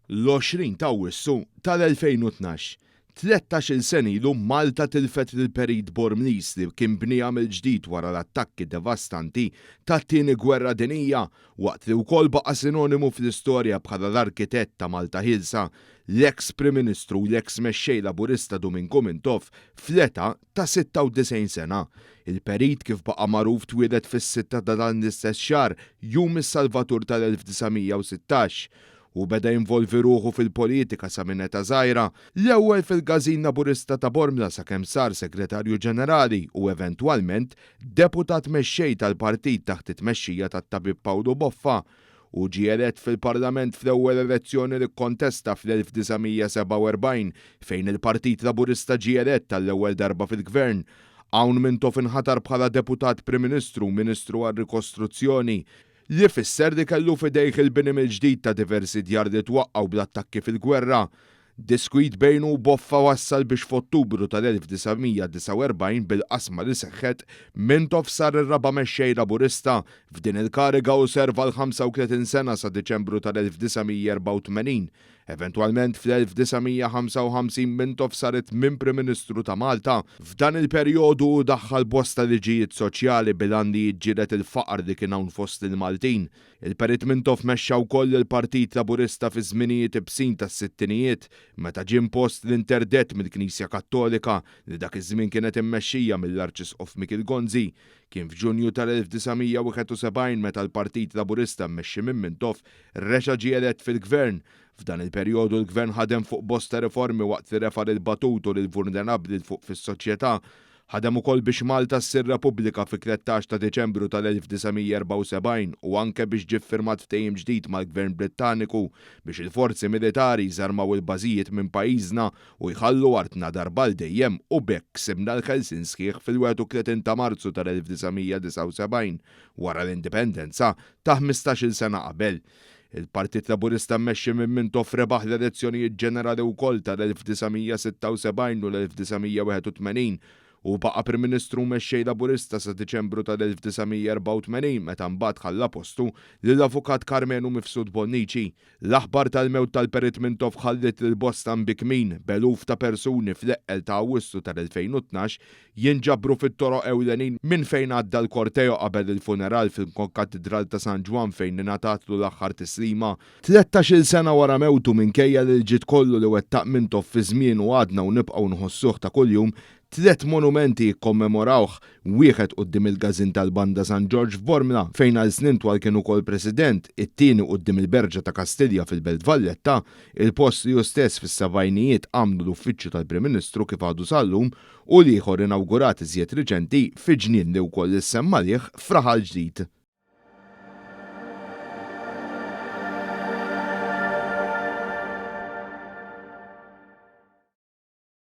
L-20 ta' Awwissu tal-2012, 13-il sena ilu Malta tilfet lill-Perit Bormliż li kien bnieha mill-ġdid wara l-attakki devastanti tat-Tieni Gwerra Dinjija waqt li wkoll baqa' sinonimu fl-istorja bħala l-arkitett ta' Malta Ħielsa, l-eks Prim Ministru u l-eks Mexxej Laburista Duminku Mintoff fl-età ta' 96 sena. Il-Perit kif baqa' magħruf twieled fis-sitta ta' dan l-istess xahar, Jum is-Salvatur tal-1916. Hu beda jinvolvi ruħu fil-politika sa minn età żgħira, l-ewwel fil-Każin Laburista ta' Bormla sakemm sar Segretarju Ġenerali u eventwalment Deputat Mexxej tal-Partit taħt it-tmexxija tat-Tabib Pawlu Boffa. Hu ġie elett fil-Parlament fl-ewwel elezzjoni li kkontesta fl-1947 fejn il-Partit Laburista ġie elett għall-ewwel darba fil-Gvern. Hawn Mintoff inħatar bħala Deputat Prim Ministru u Ministru għar-Rikostruzzjoni. Li fisser li kellu f'idejh il-bini mill-ġdid ta' diversi djar li twaqqgħu bl-attakki fil-gwerra. Diskwit bejnu u Boffa wassal biex f'Ottubru tal-1949 bil-qasma li seħħet, Mintoff sar ir-raba' mexxej Laburista. F'din il-kariga hu serva għal 35 sena sa Diċembru tal-1984. Eventwalment fl-1955 Mintoff sar it-tmien Prim Ministru ta' Malta. F'dan il-perjodu hu daħħal bosta liġijiet soċjali bil-għan li jiġġieled il-faqar li kien hawn fost il-Maltin. Il-Perit Mintoff mexxa wkoll lill-Partit Laburista fi żminijiet ibsin tas-sittinijiet meta ġie impost l-interdett mill-Knisja Kattolika li dak iż-żmien kienet immexxija mill-Arċisqof Mikiel Gonzi. Kien f'Ġunju tal-1971 meta l-Partit Laburista mmexxi minn Mintoff reġa' ġie elett fil-Gvern. F'dan il-perjodu l-Gvern ħadem fuq bosta riformi waqt li refa' lill-batut u lill-vulnerabbli 'l fuq fis-soċjetà. Ħadem ukoll biex Malta ssir Repubblika fit-13 ta' Diċembru tal-1974 u anke biex ġie ffirmat ftehim ġdid mal-Gvern Brittaniku biex il-forzi militari jżarmaw il-bażijiet minn pajjiżna u jħallu artna darba għal dejjem u b'hekk ksibna l-ħelsien sħiħ fil-31 ta' Marzu tal-1979 wara l-Indipendenza ta' ħmistax-il sena qabel. Il-Partit Laburista mmexxi minn Mintoff rebaħ l-elezzjonijiet ġenerali wkoll tal-1976 u l-1981. Hu baqa' Prim Ministru u Mexxej Laburista sa Diċembru tal-1984 meta mbagħad ħalla postu lill-Avukat Karmenu Mifsud Bonnici. L-aħbar tal-mewt tal-Perit Mintoff ħalliet lil bosta mbikkmin, b'eluf ta' persuni fl-eqqel ta' Awwissu tal-2012 jinġabru fit-toroq ewlenin minn fejn għadda l-korteo qabel il-funeral fil-Konkatidral ta' San Ġwann fejn ingħatatlu l-aħħar tislima. 13-il sena wara mewtu minkejja li l-ġid kollu li wettaq Mintoff fi żmienu għadna u nibqgħu nħossuh ta' kuljum, tliet monumenti jikkommemorawh, wieħed quddiem il-Każin tal-Banda San Ġorġ f'Bormla, fejn għal snin twal kien ukoll President, it-tieni quddiem il-Berġa ta' Kastilja fil-Belt Valletta, il-post li hu stess fis-sebgħinijiet għamlu l-Uffiċċju tal-Prim Ministru kif għadu sal-lum, u l-ieħor inawgurat iżjed riċenti fi ġnien li wkoll issemma għalih f'Raħal Ġdid.